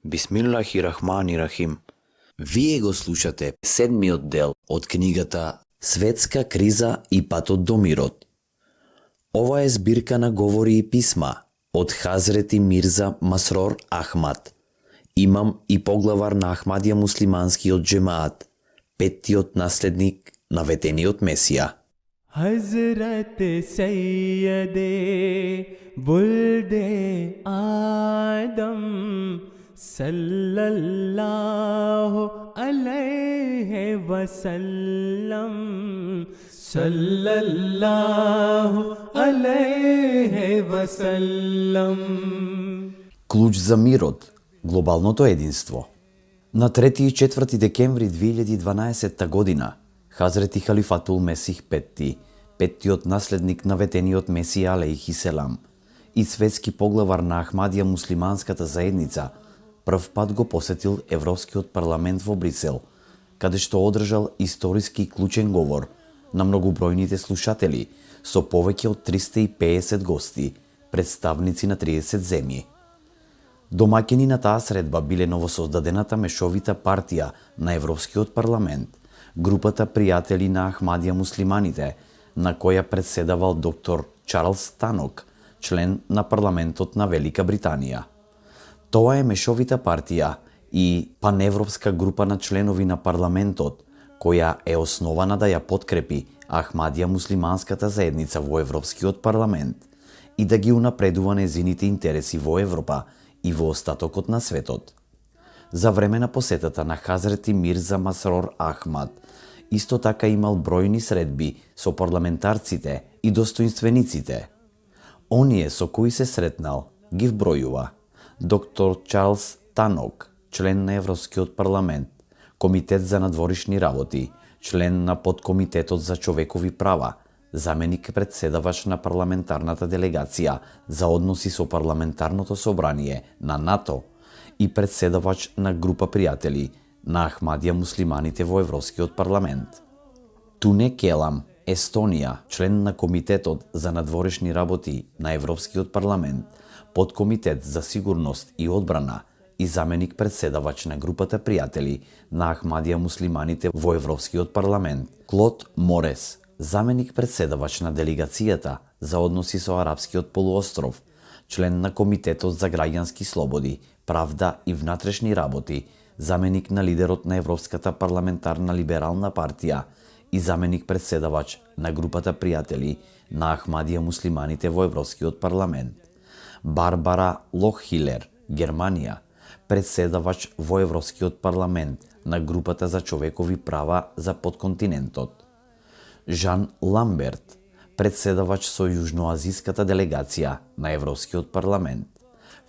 Бисмиллахи-рахмани-рахим. Вие го слушате седмиот дел од книгата Светска криза и патот до мирот. Ова е збирка на говори и писма од Хазрети Мирза Масрор Ахмад, имам и поглавар на Ахмадија муслиманскиот джемаат, петтиот наследник на ветениот Месија. हजरत सैयदे बुल्दे आदम सल्लल्लाहु अलैहि वसल्लम सल्लल्लाहु अलैहि वसल्लम. Клуч за мирот, глобалното единство. На 3 и 4 декември 2012 година Хазрети Халифатул Месих Петти, петтиот наследник на ветениот Месија алейхи селам и светски поглавар на Ахмадија муслиманската заедница, прв пат го посетил Европскиот парламент во Брисел, каде што одржал историски и клучен говор на многобројните слушатели со повеќе од 350 гости, представници на 30 земји. Домаќини на таа средба биле новосоздадената мешовита партија на Европскиот парламент, групата пријатели на Ахмадија муслиманите, на која председавал доктор Чарлс Танок, член на парламентот на Велика Британија. Тоа е мешовита партија и паневропска група на членови на парламентот, која е основана да ја подкрепи Ахмадија муслиманската заедница во Европскиот парламент и да ги унапредува незините интереси во Европа и во остатокот на светот. За време на посетата на Хазрети Мирза Масрор Ахмад, исто така имал бројни средби со парламентарците и достоинствениците. Оние со кои се сретнал ги вбројува доктор Чарлс Танок, член на Европскиот парламент, Комитет за надворишни работи, член на подкомитетот за човекови права, заменик председавач на парламентарната делегација за односи со парламентарното собрание на НАТО и председавач на група пријатели на Ахмадија муслиманите во Европскиот парламент. Туне Келам, Естонија, член на Комитетот за надворешни работи на Европскиот парламент, подкомитет за сигурност и одбрана и заменик председавач на групата пријатели на Ахмадија муслиманите во Европскиот парламент. Клод Морес, заменик председавач на делегацијата за односи со Арапскиот полуостров, член на Комитетот за граѓански слободи, правда и внатрешни работи, заменик на лидерот на Европската парламентарна либерална партија и заменик председавач на групата пријатели на Ахмадија муслиманите во Европскиот парламент. Барбара Лохилер, Германија, председавач во Европскиот парламент на групата за човекови права за подконтинентот. Жан Ламберт, председавач со јужноазиската делегација на Европскиот парламент.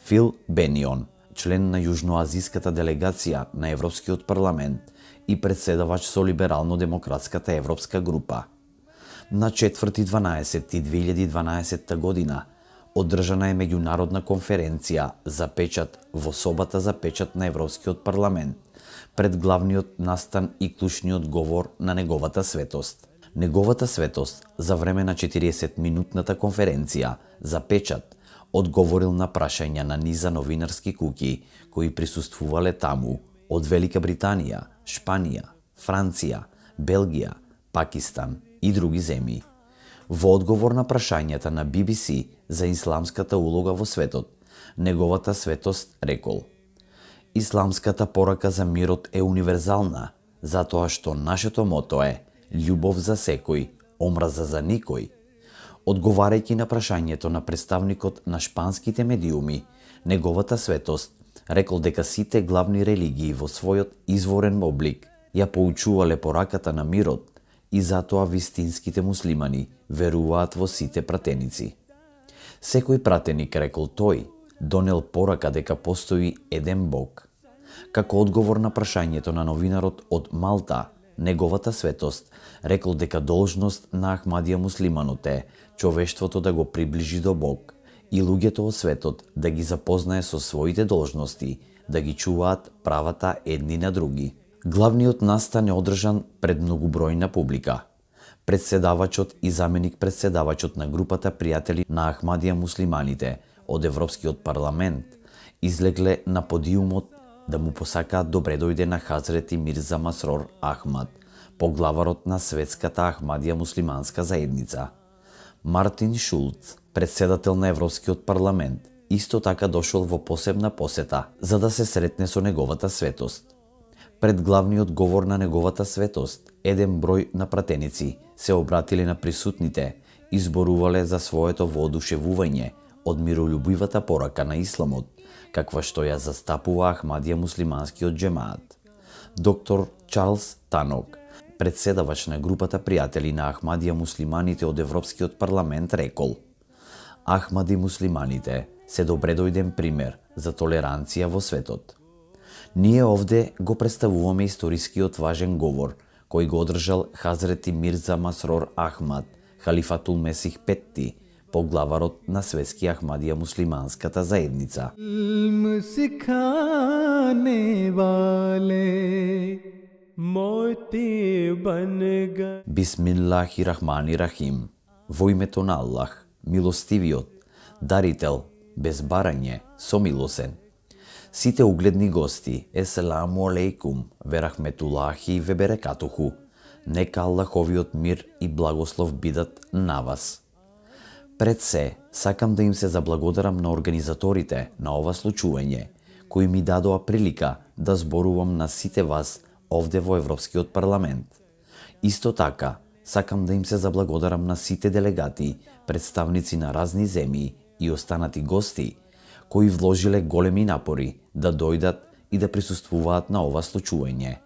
Фил Бенион, член на јужноазиската делегација на Европскиот парламент и председавач со либерално-демократската европска група. На 4.12.2012 година одржана е меѓународна конференција за печат во собата за печат на Европскиот парламент пред главниот настан и клучниот говор на неговата светост. Неговата светост за време на 40-минутната конференција за печат одговорил на прашања на низа новинарски куќи кои присуствувале таму од Велика Британија, Шпанија, Франција, Белгија, Пакистан и други земји. Во одговор на прашањата на BBC за исламската улога во светот, неговата светост рекол: Исламската порака за мирот е универзална, затоа што нашето мото е љубов за секој, омраза за никој. Одговарајќи на прашањето на представникот на шпанските медиуми, неговата светост рекол дека сите главни религии во својот изворен облик ја поучувале пораката на мирот и затоа вистинските муслимани веруваат во сите пратеници. Секој пратеник, рекол тој, донел порака дека постои еден Бог. Како одговор на прашањето на новинарот од Малта, неговата светост рекол дека должност на Ахмадија муслиманот е човештвото да го приближи до Бог и луѓето од светот да ги запознае со своите должности, да ги чуваат правата едни на други. Главниот настан е одржан пред многобројна публика. Председавачот и заменик председавачот на групата пријатели на Ахмадија муслиманите од Европскиот парламент излегле на подиумот да му посакаат добре дојде на Хазрети Мирза Масрор Ахмад, поглаварот на Светската Ахмадија муслиманска заедница. Мартин Шулц, председател на Европскиот парламент, исто така дошол во посебна посета за да се сретне со неговата светост. Пред главниот говор на неговата светост, еден број на пратеници се обратиле на присутните и зборувале за своето воодушевување од миролюбивата порака на исламот, каква што ја застапува Ахмадија муслиманскиот джемаат. Доктор Чарлс Танок, председавач на групата пријатели на Ахмадија муслиманите од Европскиот парламент, рекол: Ахмади муслиманите се добре дојден пример за толеранција во светот. Ние овде го представуваме историскиот важен говор кој го одржал Хазрети Мирза Масрор Ахмад, халифатул Месих Петти, поглаварот на Светски Ахмадија муслиманската заедница. Бисмиллахи рахмани рахим. Во името на Аллах, милостивиот, дарител, без барање, somilosен. Сите угледни гости, еселаму алейкум, верахметулахи ве берекатуху. Нека Аллаховиот мир и благослов бидат на вас. Пред се, сакам да им се заблагодарам на организаторите на ова случување, кои ми дадоа прилика да зборувам на сите вас овде во Европскиот парламент. Исто така, сакам да им се заблагодарам на сите делегати, представници на разни земји и останати гости, кои вложиле големи напори да дојдат и да присуствуваат на ова случување.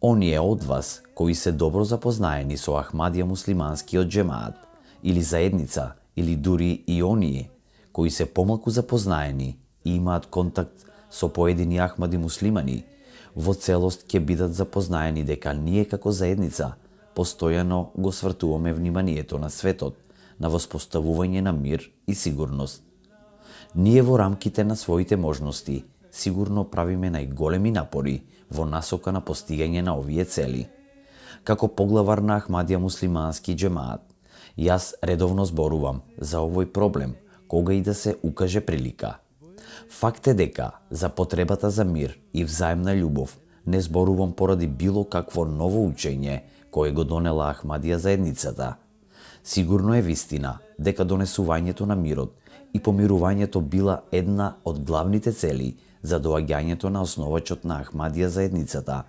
Оние од вас кои се добро запознаени со Ахмадија муслиманскиот джемаат или заедница, или дури и оние кои се помалку запознаени и имаат контакт со поедини Ахмади муслимани, во целост ќе бидат запознаени дека ние како заедница постојано го свртуваме вниманието на светот на воспоставување на мир и сигурност. Ние во рамките на своите можности сигурно правиме најголеми напори во насока на постигање на овие цели. Како поглавар на Ахмадија муслимански джемаат, јас редовно зборувам за овој проблем кога и да се укаже прилика. Факт е дека за потребата за мир и взаемна љубов не зборувам поради било какво ново учење кое го донела Ахмадија заедницата. Сигурно е вистина дека донесувањето на мирот и помирувањето била една од главните цели за доаѓањето на основачот на Ахмадија заедницата,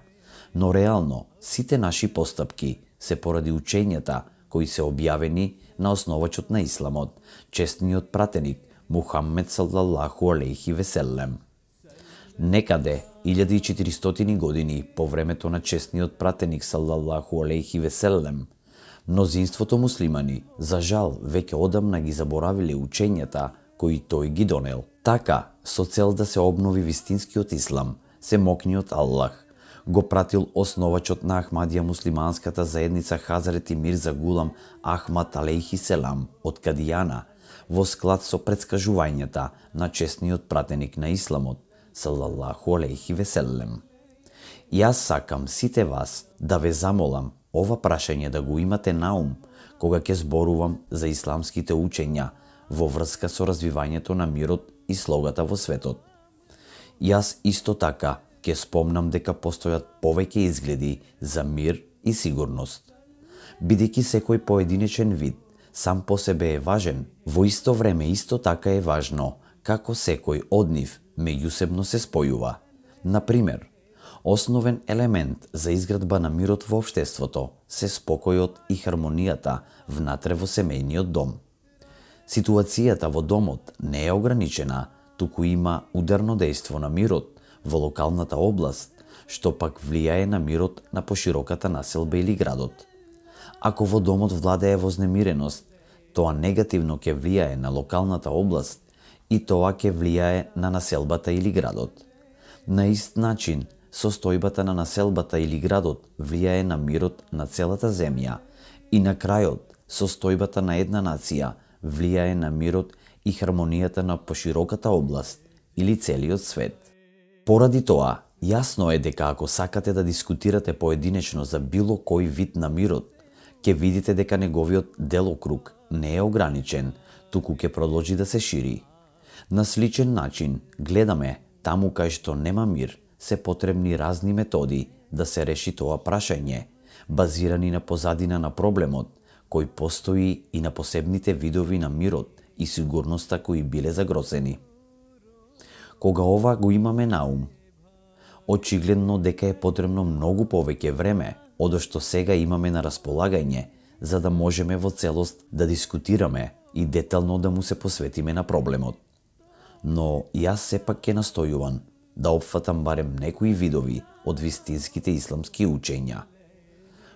но реално сите наши постапки се поради учењата кои се објавени на основачот на исламот, честниот пратеник Мухаммед салаллаху алейхи веселем. Некаде 1400 години по времето на честниот пратеник салаллаху алейхи веселем, мнозинството муслимани, за жал, веќе одамна ги заборавиле учењата кои тој ги донел. Така, со цел да се обнови вистинскиот ислам, семокниот Аллах го пратил основачот на Ахмадија муслиманската заедница Хазрети Мирза Гулам Ахмад алейхи селам од Кадијана, во склад со предскажувањата на честниот пратеник на исламот, салаллаху алейхи веселем. Јас сакам сите вас да ве замолам ова прашање да го имате на ум кога ќе зборувам за исламските учења во врска со развивањето на мирот и слогата во светот. Јас исто така ќе спомнам дека постојат повеќе изгледи за мир и сигурност. Бидејќи секој поединечен вид сам по себе е важен, во исто време исто така е важно како секој од нив меѓусебно се спојува. Например, основен елемент за изградба на мирот во општеството се спокојот и хармонијата внатре во семејниот дом. Ситуацијата во домот не е ограничена, туку има ударно дејство на мирот во локалната област, што пак влијае на мирот на пошироката населба или градот. Ако во домот владее вознемиреност, тоа негативно ќе влијае на локалната област и тоа ќе влијае на населбата или градот. На ист начин, состојбата на населбата или градот влијае на мирот на целата земја и на крајот, состојбата на една нација влијае на мирот и хармонијата на пошироката област или целиот свет. Поради тоа, јасно е дека ако сакате да дискутирате поединечно за било кој вид на мирот, ќе видите дека неговиот делокруг не е ограничен, туку ќе продолжи да се шири. На сличен начин гледаме таму кај што нема мир, се потребни разни методи да се реши тоа прашање, базирани на позадина на проблемот, кој постои и на посебните видови на мирот и сигурноста кои биле загрозени. Кога ова го имаме на ум, очигледно дека е потребно многу повеќе време од што сега имаме на располагање, за да можеме во целост да дискутираме и детално да му се посветиме на проблемот. Но јас сепак ќе настојувам да опфатам барем некои видови од вистинските исламски учења.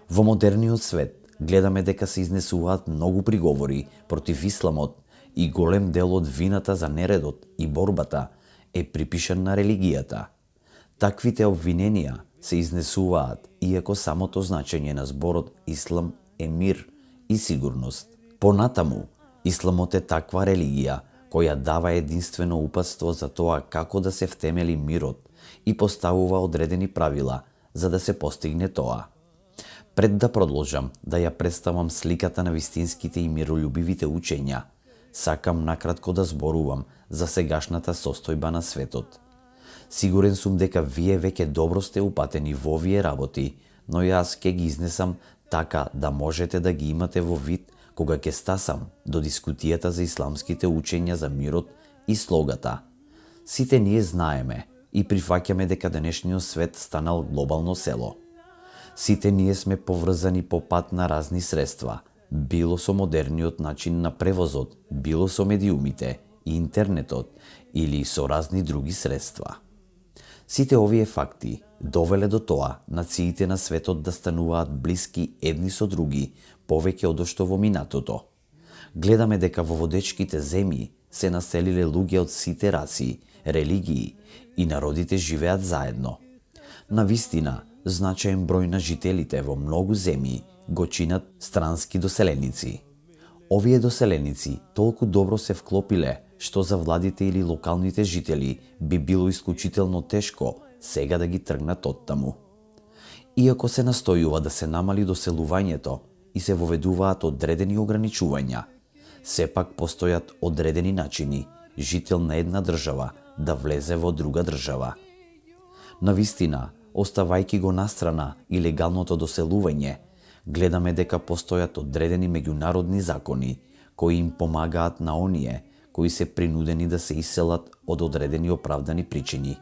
Во модерниот свет гледаме дека се изнесуваат многу приговори против исламот и голем дел од вината за нередот и борбата е припишан на религијата. Таквите обвиненија се изнесуваат иако самото значење на зборот ислам е мир и сигурност. Понатаму, исламот е таква религија која дава единствено упатство за тоа како да се втемели мирот и поставува одредени правила за да се постигне тоа. Пред да продолжам да ја представам сликата на вистинските и миролюбивите учења, сакам накратко да зборувам за сегашната состојба на светот. Сигурен сум дека вие веќе добро сте упатени во овие работи, но јас ќе ги изнесам така да можете да ги имате во вид кога ќе стасам до дискутијата за исламските учења за мирот и слогата. Сите ние знаеме и прифаќаме дека денешниот свет станал глобално село. Сите ние сме поврзани по пат на разни средства, било со модерниот начин на превозот, било со медиумите, интернетот или со разни други средства. Сите овие факти довеле до тоа нациите на светот да стануваат блиски едни со други повеќе од што во минатото. Гледаме дека во водечките земји се населиле луѓе од сите раси, религии и народите живеат заедно. Навистина, значаен број на жителите во многу земји го чинат странски доселеници. Овие доселеници толку добро се вклопиле што за владите или локалните жители би било исклучително тешко сега да ги тргнат оттаму. Иако се настојува да се намали доселувањето и се воведуваат одредени ограничувања, сепак постојат одредени начини жител на една држава да влезе во друга држава. Навистина, оставајќи го настрана илегалното доселување, гледаме дека постојат одредени меѓународни закони кои им помагаат на оние кои се принудени да се иселат од одредени оправдани причини.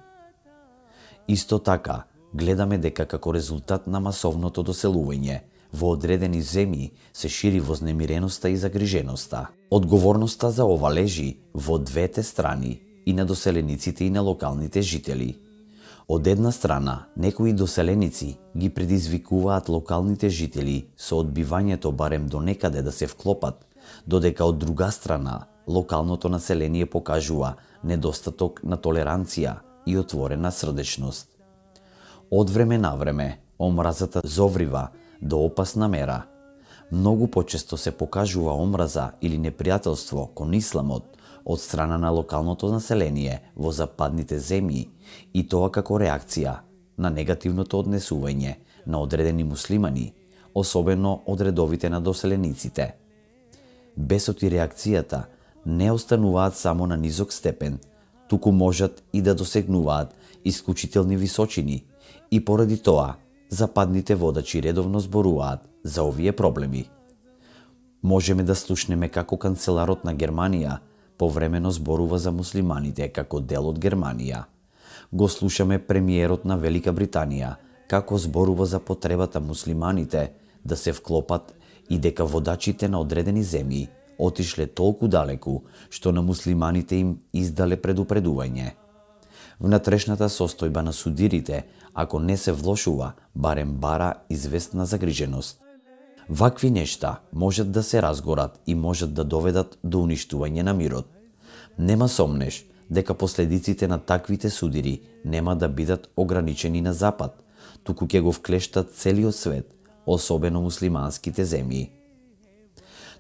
Исто така, гледаме дека како резултат на масовното доселување, во одредени земји се шири вознемиреноста и загриженоста. Одговорноста за ова лежи во двете страни, и на доселениците и на локалните жители. Од една страна, некои доселеници ги предизвикуваат локалните жители со одбивањето барем до некаде да се вклопат, додека од друга страна, локалното население покажува недостаток на толеранција и отворена срдечност. Од време на време, омразата зоврива до опасна мера. Многу почесто се покажува омраза или непријателство кон исламот од страна на локалното население во западните земји и тоа како реакција на негативното однесување на одредени муслимани, особено од редовите на доселениците. Бесот и реакцијата не остануваат само на низок степен, туку можат и да досегнуваат исклучителни височини и поради тоа западните водачи редовно зборуваат за овие проблеми. Можеме да слушнеме како канцеларот на Германија повремено зборува за муслиманите како дел од Германија. Го слушаме премиерот на Велика Британија како зборува за потребата муслиманите да се вклопат и дека водачите на одредени земји отишле толку далеку што на муслиманите им издале предупредување. Внатрешната состојба на судирите, ако не се влошува, барем бара известна загриженост. Вакви нешта можат да се разгорат и можат да доведат до уништување на мирот. Нема сомнеш дека последиците на таквите судири нема да бидат ограничени на Запад, туку ќе го вклештат целиот свет, особено муслиманските земји.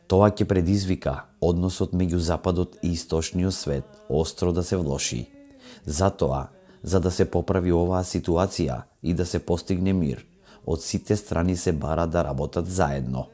Тоа ќе предизвика односот меѓу Западот и Источниот свет остро да се влоши. Затоа, за да се поправи оваа ситуација и да се постигне мир, од сите страни се бара да работат заедно.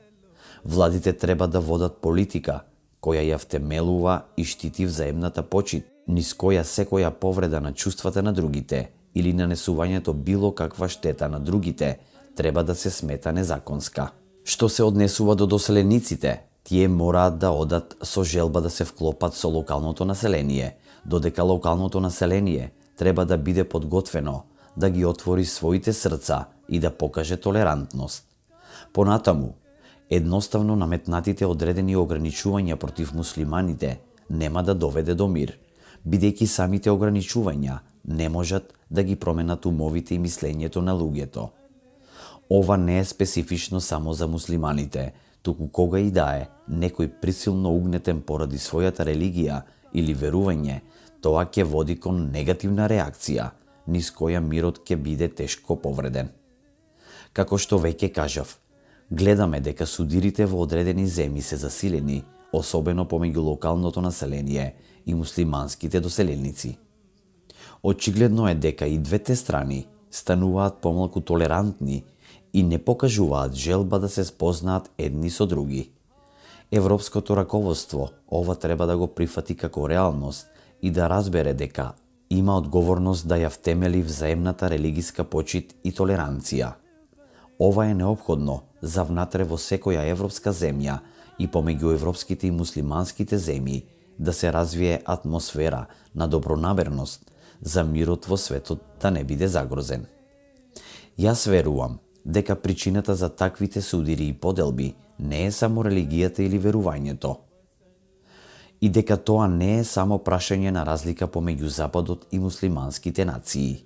Владите треба да водат политика која ја втемелува и штити взаемната почит, низ која секоја повреда на чувствата на другите или нанесувањето било каква штета на другите треба да се смета незаконска. Што се однесува до доселениците, тие мораат да одат со желба да се вклопат со локалното население, додека локалното население треба да биде подготвено, да ги отвори своите срца и да покаже толерантност. Понатаму, едноставно наметнатите одредени ограничувања против муслиманите нема да доведе до мир, бидејќи самите ограничувања не можат да ги променат умовите и мислењето на луѓето. Ова не е специфично само за муслиманите, туку кога и да е некој присилно угнетен поради својата религија или верување, тоа ќе води кон негативна реакција, низ која мирот ќе биде тешко повреден. Како што веќе кажав, гледаме дека судирите во одредени земји се засилени, особено помеѓу локалното население и муслиманските доселеници. Очигледно е дека и двете страни стануваат помалку толерантни и не покажуваат желба да се спознаат едни со други. Европското раководство ова треба да го прифати како реалност и да разбере дека има одговорност да ја втемели взаемната религиска почит и толеранција. Ова е неопходно за внатре во секоја европска земја и помеѓу европските и муслиманските земји да се развие атмосфера на добронамерност за мирот во светот да не биде загрозен. Јас верувам дека причината за таквите судири и поделби не е само религијата или верувањето, и дека тоа не е само прашање на разлика помеѓу Западот и муслиманските нации.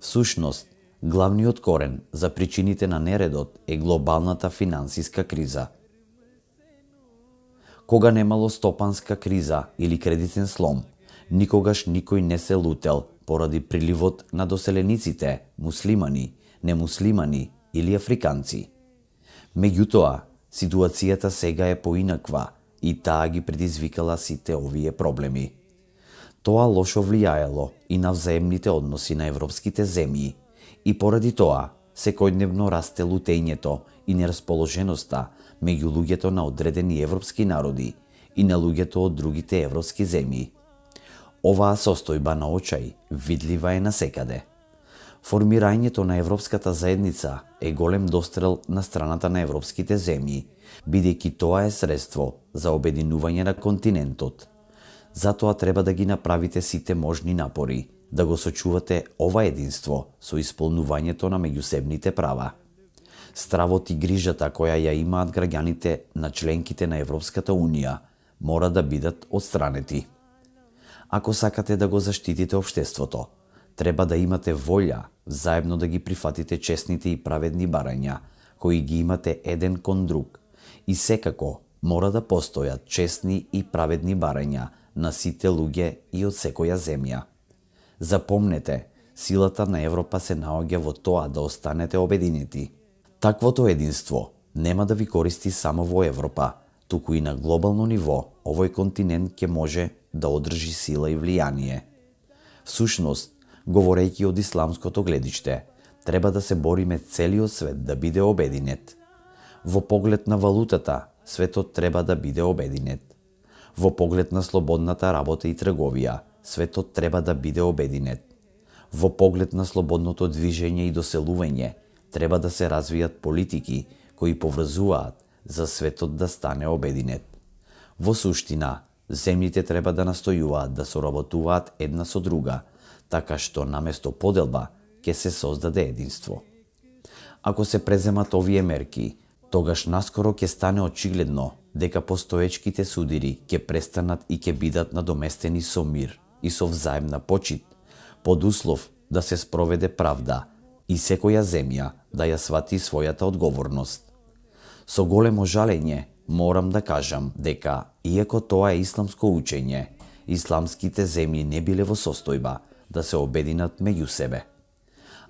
Всушност, главниот корен за причините на нередот е глобалната финансиска криза. Кога немало стопанска криза или кредитен слом, никогаш никој не се лутел поради приливот на доселениците, муслимани, немуслимани или африканци. Меѓутоа, ситуацијата сега е поинаква и таа ги предизвикала сите овие проблеми. Тоа лошо влијаело и на взаемните односи на европските земји и поради тоа секојдневно расте лутењето и нерасположеноста меѓу луѓето на одредени европски народи и на луѓето од другите европски земји. Оваа состојба на очај видлива е насекаде. Формирањето на Европската заедница е голем дострел на страната на европските земји, бидејќи тоа е средство за обединување на континентот. Затоа треба да ги направите сите можни напори да го сочувате ова единство со исполнувањето на меѓусебните права. Стравот и грижата која ја имаат граѓаните на членките на Европската Унија мора да бидат отстранети. Ако сакате да го заштитите општеството, треба да имате волја заедно да ги прифатите честните и праведни барања, кои ги имате еден кон друг, и секако мора да постојат честни и праведни барања на сите луѓе и од секоја земја. Запомнете, силата на Европа се наоѓа во тоа да останете обединети. Таквото единство нема да ви користи само во Европа, туку и на глобално ниво овој континент ќе може да одржи сила и влијание. Всушност, говорејќи од исламското гледиште, треба да се бориме целиот свет да биде обединет. Во поглед на валутата, светот треба да биде обединет. Во поглед на слободната работа и трговија, светот треба да биде обединет. Во поглед на слободното движење и доселување, треба да се развијат политики кои поврзуваат за светот да стане обединет. Во суштина, земјите треба да настојуваат да соработуваат една со друга, така што наместо поделба ќе се создаде единство. Ако се преземат овие мерки, тогаш наскоро ќе стане очигледно дека постоечките судири ќе престанат и ќе бидат надоместени со мир и со взаемна почит, под услов да се спроведе правда и секоја земја да ја свати својата одговорност. Со големо жалење морам да кажам дека, иако тоа е исламско учење, исламските земји не биле во состојба да се обединат меѓу себе.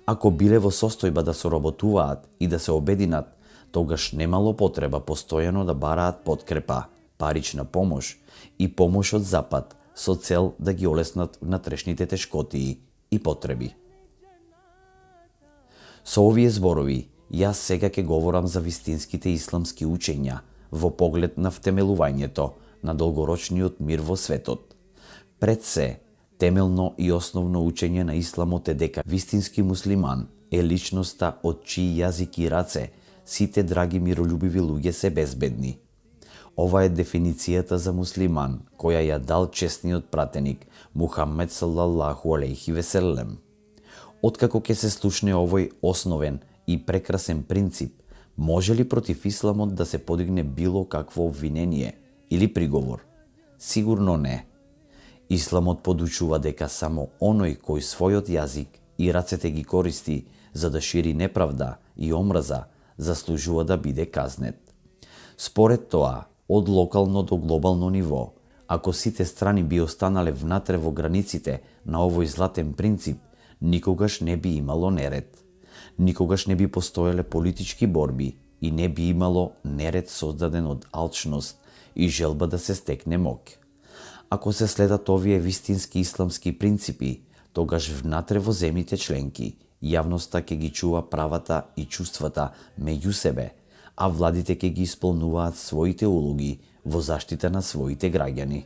Ако биле во состојба да соработуваат и да се обединат, тогаш немало потреба постојано да бараат подкрепа, парична помош и помош од Запад со цел да ги олеснат внатрешните тешкотии и потреби. Со овие зборови, јас сега ќе говорам за вистинските исламски учења во поглед на втемелувањето на долгорочниот мир во светот. Пред се, Темелно и основно учење на исламот е дека вистински муслиман е личноста од чии јазик и раце сите драги миролюбиви луѓе се безбедни. Ова е дефиницијата за муслиман која ја дал честниот пратеник Мухаммед салаллаху алейхи веселем. Откако ќе се слушне овој основен и прекрасен принцип, може ли против исламот да се подигне било какво обвинение или приговор? Сигурно не. Исламот подучува дека само оној кој својот јазик и рацете ги користи за да шири неправда и омраза, заслужува да биде казнет. Според тоа, од локално до глобално ниво, ако сите страни би останале внатре во границите на овој златен принцип, никогаш не би имало неред. Никогаш не би постоеле политички борби и не би имало неред создаден од алчност и желба да се стекне моќ. Ако се следат овие вистински исламски принципи, тогаш внатре во земјите членки, јавноста ќе ги чува правата и чувствата меѓу себе, а владите ќе ги исполнуваат своите улоги во заштита на своите граѓани.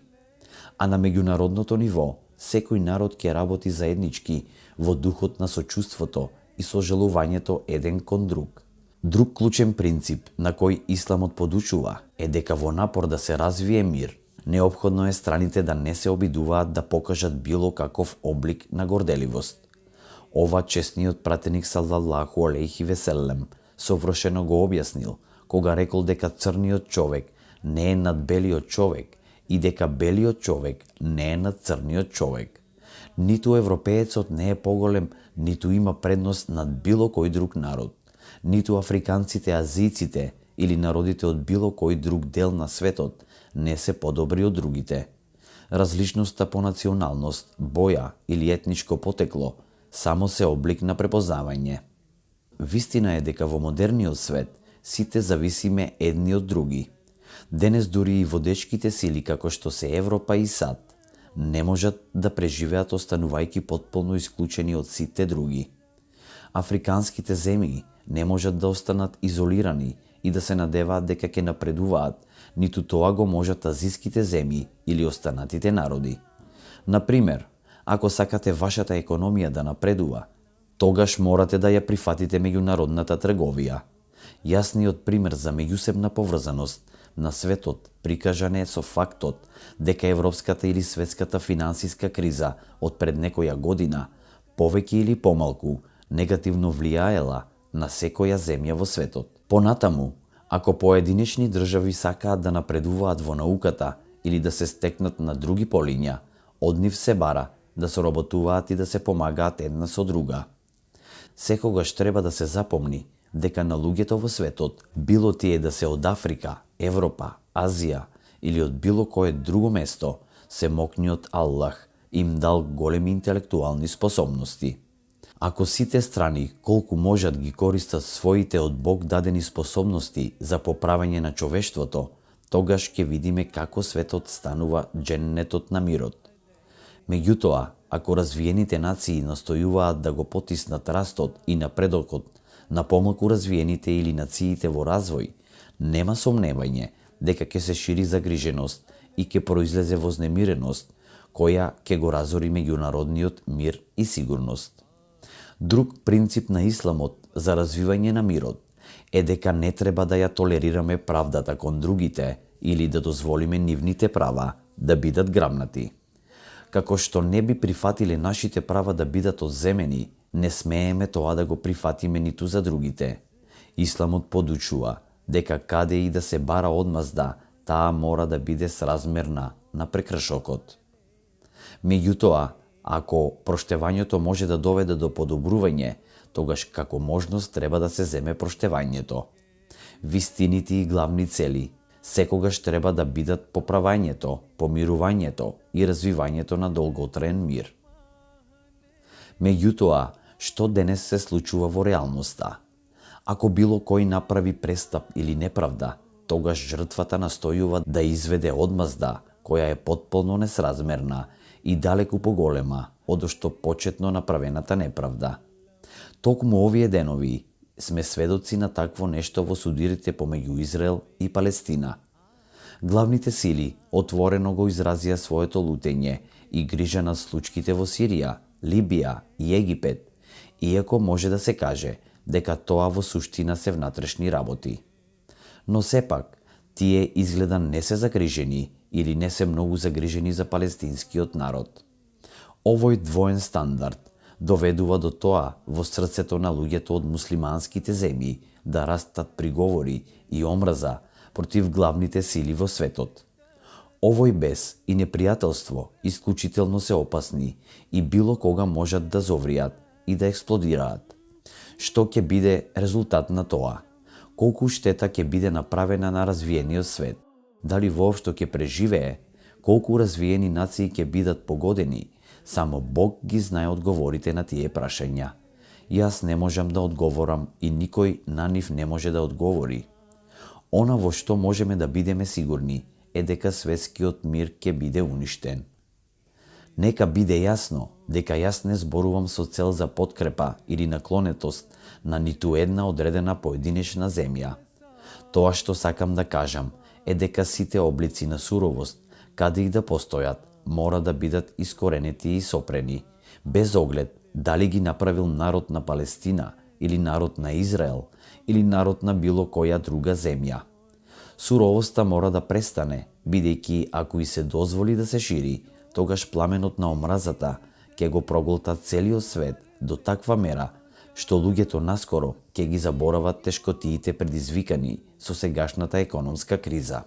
А на меѓународното ниво, секој народ ќе работи заеднички во духот на сочувството и сожалувањето еден кон друг. Друг клучен принцип на кој исламот подучува е дека во напор да се развие мир, неопходно е страните да не се обидуваат да покажат било каков облик на горделивост. Ова честниот пратеник салаллаху алейхи веселем совршено го објаснил, кога рекол дека црниот човек не е над белиот човек и дека белиот човек не е над црниот човек. Ниту европеецот не е поголем, ниту има предност над било кој друг народ. Ниту африканците, азијците или народите од било кој друг дел на светот не се подобри од другите. Различноста по националност, боја или етничко потекло само се облик на препознавање. Вистина е дека во модерниот свет сите зависиме едни од други. Денес дури и водечките сили како што се Европа и САД не можат да преживеат останувајќи потполно исклучени од сите други. Африканските земји не можат да останат изолирани и да се надеваат дека ќе напредуваат, ниту тоа го можат азиските земји или останатите народи. Например, ако сакате вашата економија да напредува, тогаш морате да ја прифатите меѓународната трговија. Јасниот пример за меѓусебна поврзаност на светот прикажан е со фактот дека европската или светската финансиска криза од пред некоја година повеќе или помалку негативно влијаела на секоја земја во светот. Понатаму, ако поединечни држави сакаат да напредуваат во науката или да се стекнат на други полиња, од нив се бара да соработуваат и да се помагаат една со друга. Секогаш треба да се запомни дека на луѓето во светот, било тие да се од Африка, Европа, Азија или од било кое друго место, се мокниот Аллах им дал големи интелектуални способности. Ако сите страни колку можат ги користат своите од Бог дадени способности за поправење на човештвото, тогаш ќе видиме како светот станува дженнетот на мирот. Меѓутоа, ако развиените нации настојуваат да го потиснат растот и напредокот на помалку развиените или нациите во развој, нема сомневање дека ќе се шири загриженост и ќе произлезе вознемиреност, која ќе го разори меѓународниот мир и сигурност. Друг принцип на исламот за развивање на мирот е дека не треба да ја толерираме правдата кон другите или да дозволиме нивните права да бидат грамнати. Како што не би прифатиле нашите права да бидат одземени, не смееме тоа да го прифатиме ниту за другите. Исламот подучува дека каде и да се бара одмазда, таа мора да биде сразмерна на прекршокот. Меѓутоа, ако проштевањето може да доведе до подобрување, тогаш како можност треба да се земе проштевањето. Вистините и главни цели секогаш треба да бидат поправањето, помирувањето и развивањето на долготраен мир. Меѓутоа, што денес се случува во реалноста? Ако било кој направи престап или неправда, тогаш жртвата настојува да изведе одмазда која е потполно несразмерна и далеку поголема од што почетно направената неправда. Токму овие денови сме сведоци на такво нешто во судирите помеѓу Израел и Палестина. Главните сили отворено го изразија своето лутење и грижа на случките во Сирија, Либија и Египет, иако може да се каже дека тоа во суштина се внатрешни работи. Но сепак, тие изгледа не се загрижени или не се многу загрижени за палестинскиот народ. Овој двоен стандард доведува до тоа во срцето на луѓето од муслиманските земји да растат приговори и омраза против главните сили во светот. Овој бес и непријателство исклучително се опасни и било кога можат да зовријат и да експлодираат. Што ќе биде резултат на тоа? Колку штета ќе биде направена на развиениот свет? Дали воопшто ќе преживее? Колку развиени нации ќе бидат погодени? Само Бог ги знае одговорите на тие прашања. Јас не можам да одговорам и никој на нив не може да одговори. Она во што можеме да бидеме сигурни е дека светскиот мир ќе биде уништен. Нека биде јасно дека јас не зборувам со цел за подкрепа или наклонетост на ниту една одредена поединечна земја. Тоа што сакам да кажам е дека сите облици на суровост, каде и да постојат, мора да бидат искоренети и сопрени, без оглед дали ги направил народ на Палестина или народ на Израел или народ на било која друга земја. Суровоста мора да престане, бидејќи ако и се дозволи да се шири, тогаш пламенот на омразата ќе го проголта целиот свет до таква мера што луѓето наскоро ќе ги заборават тешкотиите предизвикани со сегашната економска криза.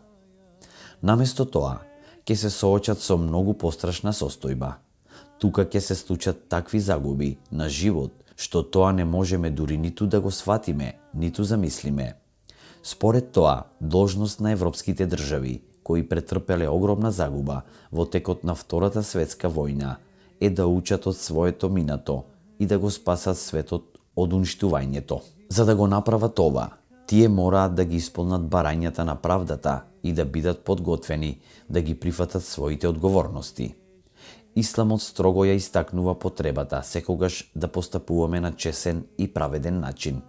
Наместо тоа, ќе се соочат со многу пострашна состојба. Тука ќе се случат такви загуби на живот, што тоа не можеме дури ниту да го сватиме, ниту замислиме. Според тоа, должност на европските држави, кои претрпеле огромна загуба во текот на Втората светска војна, е да учат од своето минато и да го спасат светот од уништувањето. За да го направат ова, тие мораат да ги исполнат барањата на правдата и да бидат подготвени да ги прифатат своите одговорности. Исламот строго ја истакнува потребата секогаш да постапуваме на чесен и праведен начин.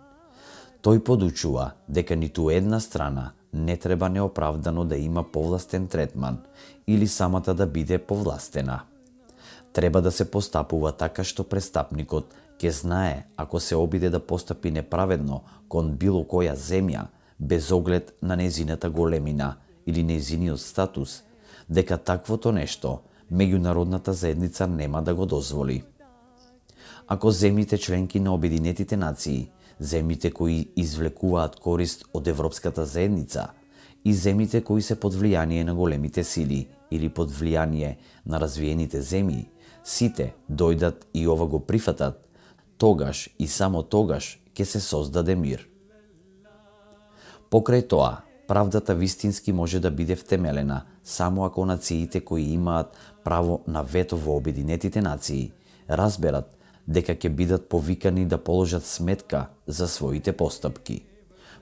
Тој подучува дека ниту една страна не треба неоправдано да има повластен третман или самата да биде повластена. Треба да се постапува така што престапникот ќе знае ако се обиде да постапи неправедно кон било која земја, без оглед на незината големина или незиниот статус, дека таквото нешто меѓународната заедница нема да го дозволи. Ако земјите членки на Обединетите нации, земјите кои извлекуваат корист од Европската заедница и земјите кои се под влијание на големите сили или под влијание на развиените земји, сите дојдат и ова го прифатат, тогаш и само тогаш ќе се создаде мир. Покрај тоа, правдата вистински може да биде втемелена само ако нациите кои имаат право на вето во Обединетите нации разберат дека ќе бидат повикани да положат сметка за своите постапки.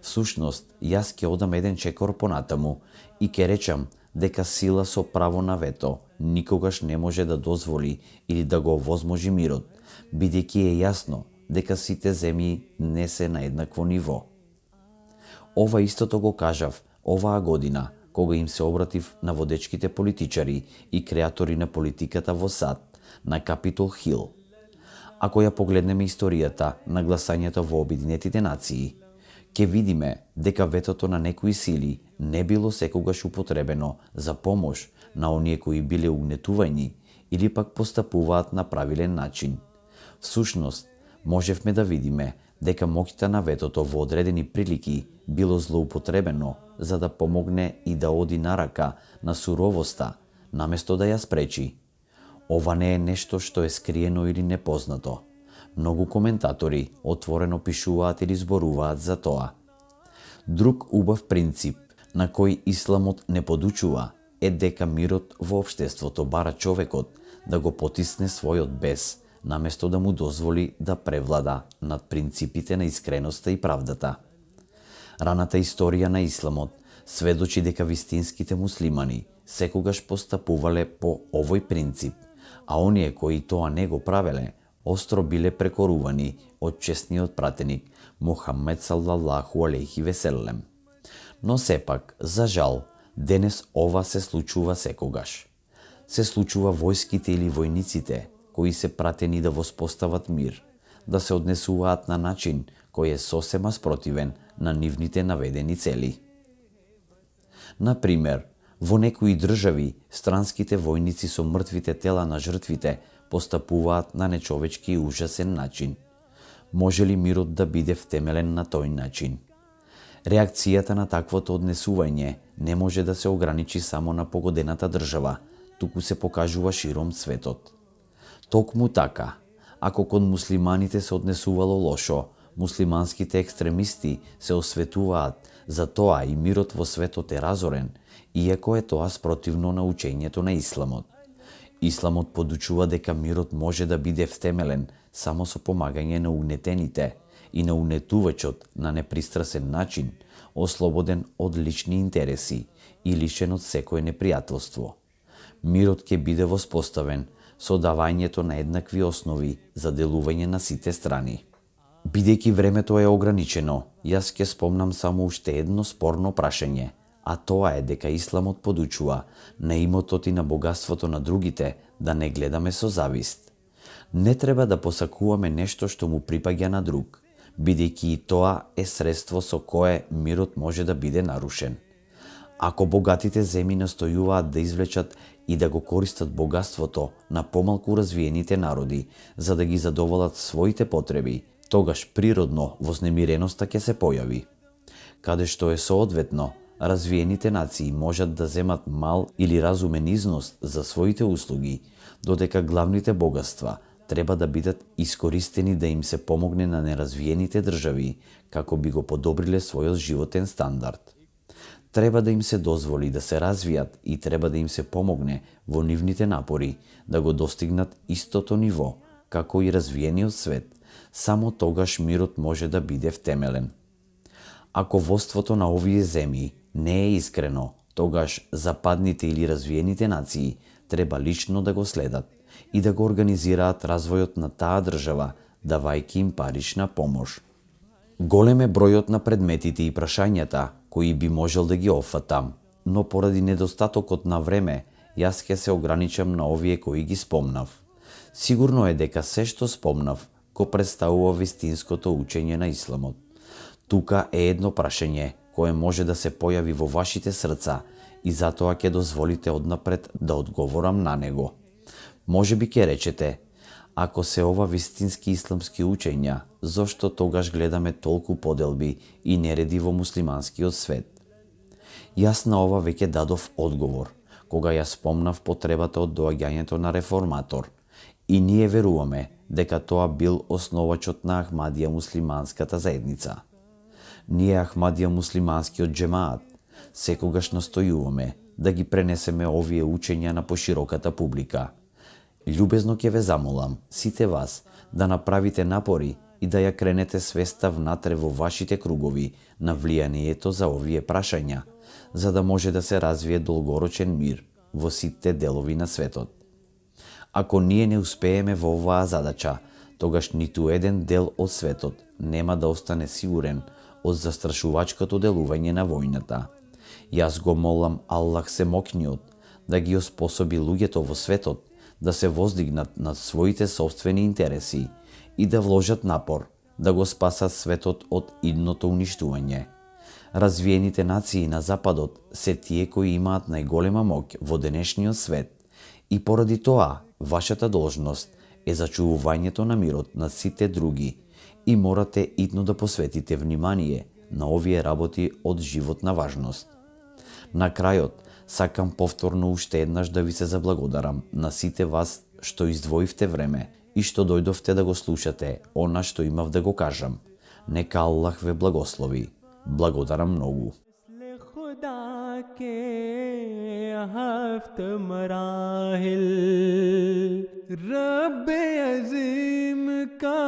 Всушност, јас ќе одам еден чекор понатаму и ќе речам дека сила со право на вето никогаш не може да дозволи или да го овозможи мирот, бидејќи е јасно дека сите земји не се на еднакво ниво. Ова истото го кажав оваа година, кога им се обратив на водечките политичари и креатори на политиката во САД на Капитол Хил. Ако ја погледнеме историјата на гласањето во Обединетите нации, ќе видиме дека ветото на некои сили не било секогаш употребено за помош на оние кои биле угнетувањи или пак постапуваат на правилен начин. Всушност, можевме да видиме дека моќта на ветото во одредени прилики било злоупотребено за да помогне и да оди на рака на суровоста, наместо да ја спречи. Ова не е нешто што е скриено или непознато. Многу коментатори отворено пишуваат или зборуваат за тоа. Друг убав принцип на кој исламот не подучува е дека мирот во општеството бара човекот да го потисне својот бес, наместо да му дозволи да превлада над принципите на искреноста и правдата. Раната историја на исламот сведочи дека вистинските муслимани секогаш постапувале по овој принцип, а оние кои тоа не го правеле, остро биле прекорувани од честниот пратеник Мухаммед саллаллаху алейхи веселем. Но сепак, за жал, денес ова се случува секогаш. се случува војските или војниците кои се пратени да воспостават мир, да се однесуваат на начин кој е сосема спротивен на нивните наведени цели. Например, во некои држави странските војници со мртвите тела на жртвите постапуваат на нечовечки и ужасен начин. Може ли мирот да биде втемелен на тој начин? Реакцијата на таквото однесување не може да се ограничи само на погодената држава, туку се покажува широм светот. Токму така, ако кон муслиманите се однесувало лошо, муслиманските екстремисти се осветуваат за тоа и мирот во светот е разорен, иако е тоа спротивно на учењето на Исламот. Исламот подучува дека мирот може да биде втемелен само со помагање на угнетените и на унетувачот на непристрасен начин, ослободен од лични интереси и лишен од секое непријателство. Мирот ќе биде воспоставен со давањето на еднакви основи за делување на сите страни. Бидејќи времето е ограничено, јас ќе спомнам само уште едно спорно прашање, а тоа е дека Исламот подучува на имотот и на богатството на другите да не гледаме со завист. Не треба да посакуваме нешто што му припаѓа на друг, бидејќи и тоа е средство со кое мирот може да биде нарушен. Ако богатите земји настојуваат да извлечат и да го користат богатството на помалку развиените народи за да ги задоволат своите потреби, тогаш природно вознемиреноста ќе се појави. Каде што е соодветно, развиените нации можат да земат мал или разумен износ за своите услуги, додека главните богатства треба да бидат искористени да им се помогне на неразвиените држави како би го подобриле својот животен стандард. Треба да им се дозволи да се развијат и треба да им се помогне во нивните напори да го достигнат истото ниво како и развиениот свет. Само тогаш мирот може да биде втемелен. Ако воството на овие земји не е искрено, тогаш западните или развиените нации треба лично да го следат и да го организираат развојот на таа држава, давајќи им парична помош. Голем е бројот на предметите и прашањата кои би можел да ги опфатам, но поради недостатокот на време, јас ќе се ограничам на овие кои ги спомнав. Сигурно е дека се што спомнав го представува вистинското учење на Исламот. Тука е едно прашање кое може да се појави во вашите срца и затоа ќе дозволите однапред да одговорам на него. Може би ќе речете, ако се ова вистински исламски учења, зошто тогаш гледаме толку поделби и нереди во муслиманскиот свет? Јас на ова веќе дадов одговор, кога ја спомнав потребата од доаѓањето на реформатор, и ние веруваме дека тоа бил основачот на Ахмадија муслиманската заедница. Ние Ахмадија муслиманскиот џемаат секогаш настојуваме да ги пренесеме овие учења на пошироката публика. Љубезно ќе ве замолам, сите вас, да направите напори и да ја кренете свеста внатре во вашите кругови на влијанието за овие прашања, за да може да се развие долгорочен мир во сите делови на светот. Ако ние не успееме во оваа задача, тогаш ниту еден дел од светот нема да остане сигурен од застрашувачкото делување на војната. Јас го молам Аллах Семокниот да ги оспособи луѓето во светот да се воздигнат над своите собствени интереси и да вложат напор да го спасат светот од идното уништување. Развиените нации на Западот се тие кои имаат најголема моќ во денешниот свет и поради тоа вашата должност е зачувувањето на мирот на сите други и морате итно да посветите внимание на овие работи од животна важност. На крајот, сакам повторно уште еднаш да ви се заблагодарам на сите вас што издвоивте време и што дојдовте да го слушате она што имав да го кажам. Нека Аллах ве благослови. Благодарам многу. रब्बे अज़ीम का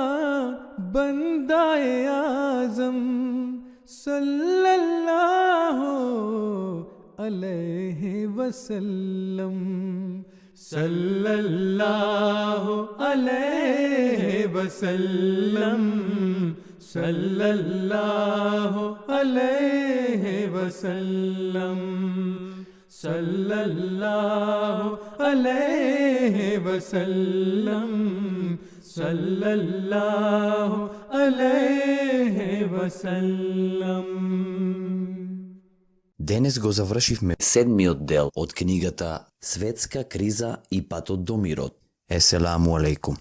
बंदाए आज़म सल्लल्लाहु अलैहि वसल्लम सल्लल्लाहु अलैहि वसल्लम सल्लल्लाहु अलैहि वसल्लम सल्लल्लाहु अलैहि वसल्लम, सल्लल्लाहु अलैहि वसल्लम. Денес го завршивме седмиот дел од книгата Светска криза и патот до мирот. Еселаму алейкум.